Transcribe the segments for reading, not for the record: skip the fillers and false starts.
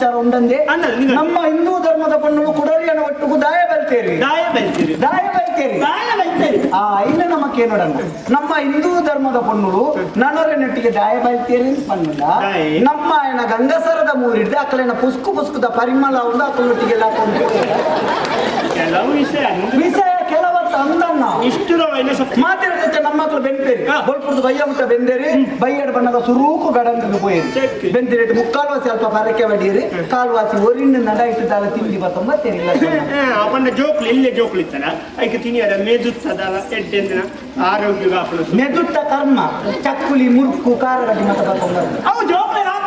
ಉಂಡಂದೆ. ಅಣ್ಣ, ನಿಂಗೆ- ನಮ್ಮ ಹಿಂದೂ ಧರ್ಮದ ಪಣ್ಣುಲು ಕುಡರಿಯನ ಒಟ್ಟುಗು ದಾಯ ಬಲ್ತೇರಿ. ದಾಯ ಬಲ್ತೀರಿ. ದಾಯ ಬಲ್ತೇರಿ. ದಾಯ ಬಲ್ತೇರಿ. ಆ ಇನ್ನು ನಮಕೇನೋಡಣ್ಣ, ನಮ್ಮ ಹಿಂದೂ ಧರ್ಮದ ಪೊಣ್ಣುಲು ನನೊರೆನೊಟ್ಟಿಗೆ ದಾಯ ಬಲ್ತೇರಿ ಅಂತ ಪನ್ನುಂಡ. ದಾಯೆ? ನಮ್ಮ ఆయన ಗಂಗಸರದ ಮೂರಿಡ್ದು ಅಕ್ಕಲೆನ ಪುಸ್ಕು ಪುಸ್ಕುದ ಪರಿಮಳ ಉಂಡು, ಅಕ್ಕಲೊಟ್ಟಿಗೆ ಎಲ್ಲ ಹಾಕೊಂಡು. ಕೆಲವು ವಿಷಯ ಅಂದ್ರೆ ವಿಷಯ ಕೆಲವತ್ತು ಅಂದಣ್ಣ. ಇಷ್ಟುರವೈನ ಸತ್ಯ. ಮಾತಾಡಿದ ನಮ್ಮ ಮಕ್ಕಳು ಬೆನ್ಪೇರಿ. ಬೊಲ್ಪುರ್ದು ಬಯ್ಯ ಮುಟ್ಟ ಬೆಂದೇರಿ. ಬಯ್ಯಡ್ ಬಣ್ಣದ ಸುರೂಕು ಗಡಂಗು ಪೋಯೇರಿ. ಚೆಕ್. ಬೆಂದಿರೇಟ್ ಮುಕ್ಕಾಲ್ವಾಸಿ ಅಲ್ಪ ಪರಕೆ ಬಡಿಯರಿ, ಕಾಲ್ವಾಸಿ ಒರಿನ ನಡ ಇಟ್ಟದಾಲ ತಿಂಡಿ ಬತ್ತೊಂಬ ತೆರಿಲ್ಲ. ಅಪಂಡ ಜೋಕ್ಲು ಇಲ್ಲೇ ಜೋಕ್ಲು ಇತ್ತಲ್ಲ, ಐಕೆ ತಿನಿಯರ ಮೇದುತ್ತದಲ್ಲ, ಎಡ್ಡೆಂದಿನ ಆರೋಗ್ಯ ಆಪುನ. ಮೆದುತ್ತ ಕರ್ಮ, ಚಕ್ಕುಲಿ, ಮುರುಕು, ಖಾರ ಗಡ್ಡಿ ಮತ ಬತ್ತೊಂಬ. ಅವು ಜೋಕ್ಲೆ ರಾತ್ರಿ.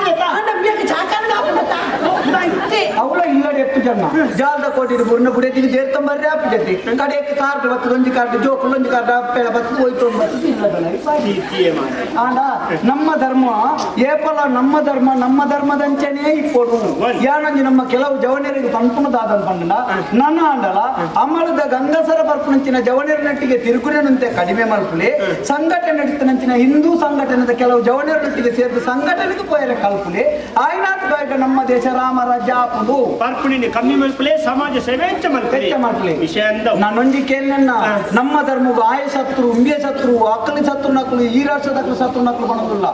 ಅವಳ ಇಲ್ಲಡೆ ಎತ್ತು ಜನ ಜಾಲದ ಕೋಟಿ ಬುರ್ನ ಬುಡೆತಿಗೆ ದೇರ್ತಂಬರ್ರೆ ಆಪಿಜತಿ. ಕಡೆಗೆ ಕಾರ್ಡ್ ಬತ್ತು, ಒಂಜಿ ಕಾರ್ಡ್ ಜೋಕುಲು, ಒಂಜಿ ಕಾರ್ಡ್ ಅಪ್ಪೆಳ ಬತ್ತು ಹೋಯ್ತು ಬತ್ತು ಇಲ್ಲ ಜನ. ಮಾಡ. ಆಂಡ ನಮ್ಮ ಧರ್ಮ ಏಪಲ ನಮ್ಮ ಧರ್ಮ ನಮ್ಮ ಧರ್ಮದಂಚನೇ ಇಪ್ಪೊಡು. ಒಂದ್. ಯಾನೊಂಜಿ ನಮ್ಮ ಕೆಲವು ಜವನರಿಗೆ ಪನ್ಪುನದಾದನ್ ಪಂಡ, ನನ್ನ ಆಂಡಲ ಅಮಲದ ಗಂಗಸರ ಬರ್ಪುನಂಚಿನ ಜವನರನೊಟ್ಟಿಗೆ ತಿರುಗುನಂತೆ ಕಡಿಮೆ ಮಲ್ಪುಲೆ. ಸಂಘಟನೆ ನಡೀತನಂಚಿನ ಹಿಂದೂ ಸಂಘಟನೆದ ಕೆಲವು ಜವನರೊಟ್ಟಿಗೆ ಸೇರಿದ ಸಂಘಟನೆಗೆ ಪೋಯರೆ ಕಲ್ಪುಲೆ. ಆಯ್ನಾಥ್ ಬಾಯ್ಗ ನಮ್ಮ ದೇಶ ರಾಮ ರಾಜ್ಯ ಆಪುಂಡು. ಪರ್ಪುಣಿನ ಕಮ್ಮಿ ಮಲ್ಪಲೆ, ಸಮಾಜ ಸೇವೆ ಹೆಚ್ಚ ಮಲ್ಪಲೆ. ಹೆಚ್ಚ ಮಲ್ಪಲೆ. ವಿಷಯ ಅಂದ. ನಾನೊಂಜಿ ಕೇಳಿನ, ನಮ್ಮ ಧರ್ಮವು ಆಯ ಶತ್ರು, ಉಂಬಿಯ ಶತ್ರು, ಅಕ್ಕಲಿ ಶತ್ರು ನಕಲು, ಈ ರಾಷ್ಟ್ರದಕ್ಕಲು ಶತ್ರು ನಕಲು ಬಣದಿಲ್ಲ.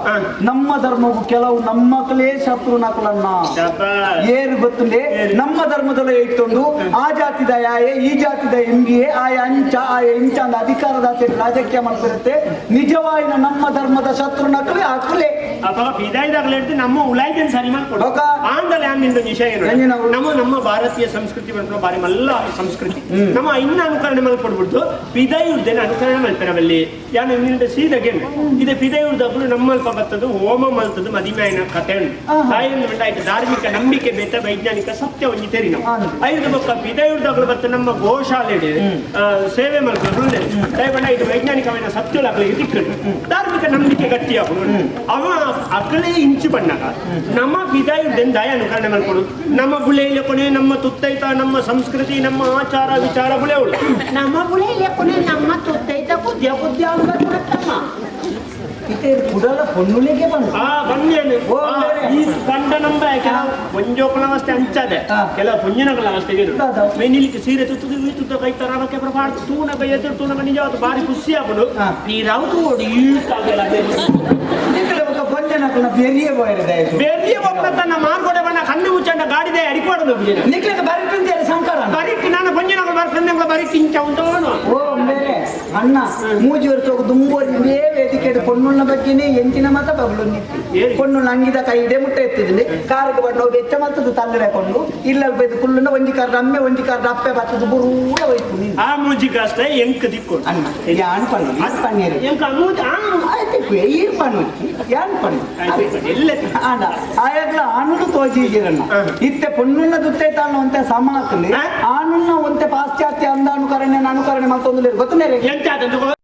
ನಮ್ಮ ಧರ್ಮವು ಕೆಲವು ನಮ್ಮಕ್ಕಲೇ ಶತ್ರು ನಕಲನ್ನ. ಶಬಾಷ್. ಏರು ಗೊತ್ತುಂಡೆ? ನಮ್ಮ ಧರ್ಮದಲ್ಲೇ ಇತ್ತೊಂದು ಆ ಜಾತಿದ ಯಾಯೆ, ಈ ಜಾತಿದ ಎಂಬಿಯೆ, ಆಯ ಅಂಚ ಆಯ ಇಂಚ ಅಂದ ಅಧಿಕಾರದ ಆಸೆ ರಾಜಕೀಯ ಮಾಡ್ತಿರುತ್ತೆ. ನಿಜವಾಯಿನ ನಮ್ಮ ಧರ್ಮದ ಶತ್ರು ನಕಲಿ ಅಕ್ಕಲೆ. ಅಪಗ ಪಿದಾಯ್ದಾಗಲೇ ಹಿಡ್ದು ನಮ್ಮ ಉಲಾಯ್ದನ್ ಸರಿ ಮಾಡ್ಕೊಡು. ಬೊಕ? ಆಂಡಲ ನಿಂದು ವಿಷಯ ಏನು? ಎಂಜಿನ ಉ- ನಮ್ಮ ನಮ್ಮ ಭಾರತೀಯ ಸಂಸ್ಕೃತಿ ಬಂದ್ರೆ ಬಾರಿ ಮಲ್ಲ ಸಂಸ್ಕೃತಿ. ನಮ್ಮ ಇನ್ನ ಅನುಕರಣೆ ಮಲ್ಕೊಡ್ಬಿಡ್ತು, ಪಿದಾಯುರ್ದೇನೆ ಅನುಕರಣೆ ಮಲ್ಪೆನವಲ್ಲಿ ಯಾನು ನಿಂದ ಸೀದಗೆ ಇದೆ. ಪಿದಾಯುರ್ದప్పుడు ನಮ್ಮಲ್ಪ ಬರ್ತದ್ದು ಹೋಮ ಮಲ್ತದ್ದು ಮದಿಮಾಯನ ಕಥೆ ಉಂಟು. ತಾಯಿಯಿಂದ ಬಿಟ್ಟ ಆಯ್ತು, ಧಾರ್ಮಿಕ ನಂಬಿಕೆ ಬೇತ ವೈಜ್ಞಾನಿಕ ಸತ್ಯ ಒಂಜಿ ತೆರಿ ನಾವು. ಐದು ಬೊಕ್ಕ ಪಿದಾಯುರ್ದಾಗಲು ಬತ್ತ ನಮ್ಮ ಗೋಶಾಲೆ ಸೇವೆ ಮಲ್ಕೊಂಡು ದಯಪಂಡ ಇದು ವೈಜ್ಞಾನಿಕమైన ಸತ್ಯಲಾಗಲಿ ದಿಕ್ಕು ಧಾರ್ಮಿಕ ನಂಬಿಕೆ ಗಟ್ಟಿ ಆಗುದು. ಅವ ಅಕಲೇ ಇಂಚು ಬಣ್ಣಗ ನಮ್ಮ ಪಿದಾಯುರ್ದೆನ್ ದಾಯ ಅನುಕರಣೆ ಮಲ್ಕೊಡು. ನಮ್ಮ ಬುಳೆ ಕೊನೆ ನಮ್ಮ ತುತ್ತೈತ, ನಮ್ಮ ಸಂಸ್ಕೃತಿ, ನಮ್ಮ ಆಚಾರ ವಿಚಾರ ಬುಳೆವಳು. ನಮ್ಮ ಬುಳೆ ಕೊನೆ ನಮ್ಮ ತುತ್ತೈತ ಕುದ್ಯ ಕುದ್ಯ ತಮ್ಮ. ಇತ್ತೆ ಕುಡಲ ಪೊನ್ನುಲಿಗೆ ಬಂದು. ಆ ಬನ್ನೇನು. ಓ, ಬೇರೆ. ಈ ಕಂಡ ನಂಬ ಕೆಲವು ಒಂಜೋಕುಲ ಅವಸ್ಥೆ ಅಂಚದೆ. ಕೆಲವು ಪುಂಜನಗಳ ಅವಸ್ಥೆ. ಹೌದು. ಮೇನಿಲಿಕ್ಕೆ ಸೀರೆ ತುತ್ತದು ಈ ತುತ್ತ ಕೈ ತರಕ್ಕೆ ಪ್ರಭಾವ ತೂನಗ ಎದುರು ತೂನಗ ನಿಜವಾದ ಬಾರಿ ಖುಷಿ ಆಗುದು. ನೀರಾವ್ದು ಓಡಿ ಈಟಾಗಲ್ಲ. ಈ ಕಡೆ ಬೊಕ್ಕ ಪೊಂಜನಕುನ ಬೆರಿಯೇ ಬೋಯರೆ ದಯಸು. ಬೆರಿಯ ಒಬ್ಬ ತನ್ನ ಮಾರ್ಗೋಡೆ ಬಣ್ಣ ಕಣ್ಣು ಮುಚ್ಚಂಡ ಗಾಡಿದೆ ಅಡಿಕೊಡದು. ನಿಕ್ಲೆಗ್ ಬರಿ ಪಿಂಜಾರಿ ಸಂಕರ. ಬರೀ ನಾನು ಪಂಜನಗಳು ಬರ್ಸಂದೆ ಬರೀ ತಿಂಚ ಉಂಟು. ಓ ಬೇರೆ ಅಣ್ಣ, ಮೂಜಿ ವರ್ಷ ದುಂಬೋರಿ ಇದೇ ವೇದಿಕೆ ಪೊಣ್ಣುಳ್ಳ ಬಗ್ಗೆನೇ ಎಂಚಿನ ಮತ ಬಗ್ಲು ನಿತ್ತಿ. ಏರಿ. ಪೊಣ್ಣು ಅಂಗಿದ ಕೈ ಇಡೆ ಮುಟ್ಟ ಎತ್ತಿದ್ದೀನಿ, ಕಾರಿಗೆ ಬಣ್ಣ ಬೆಚ್ಚ ಮಲ್ತದ್ದು ತಲ್ಲಡೆ ಕೊಂಡು ಇಲ್ಲ ಬೈದು ಕುಳ್ಳುನ ಒಂಜಿ ಕಾರ್ ಅಮ್ಮೆ, ಒಂಜಿ ಕಾರ್ ಅಪ್ಪೆ ಬತ್ತದು ಬುರೂರ ಹೋಯ್ತು ನೀನು. ಆ ಮೂಜಿ ಕಾಸ್ತ ಎಂಕ್ ದಿಕ್ಕು. ಅಣ್ಣ, ಯಾನ್ ಪಣ್ಣು ಈರ್ ಪಣ್ಣೇರಿ. ಎಂಕ್ ಆ ಮೂಜಿ ಆ ಆಯ್ತು, ಈರ್ ಪಣ್ಣು, ಯಾನ್ ಪಣ್ಣು. ಎಲ್ಲ. ಆಂಡ ಆಯಾಗ್ಲ ಆನುಡು ತೋಜಿಜಿರಣ್ಣ. ಇತ್ತೆ ಪೊಣ್ಣುನ್ನ ದುತ್ತೆ ತಾನು ಒಂತೆ ಸಮ ಆತುಂಡು. ಆನುನ್ನ ಒಂತೆ ಪಾಶ್ಚಾತ್ಯ ಅಂದ ಅನುಕರಣೆ ಅನುಕರಣೆ ಮಲ್ತೊಂದು ಗೊತ್ತುನೇರಿ. ಎಂತ ಆತಂದು.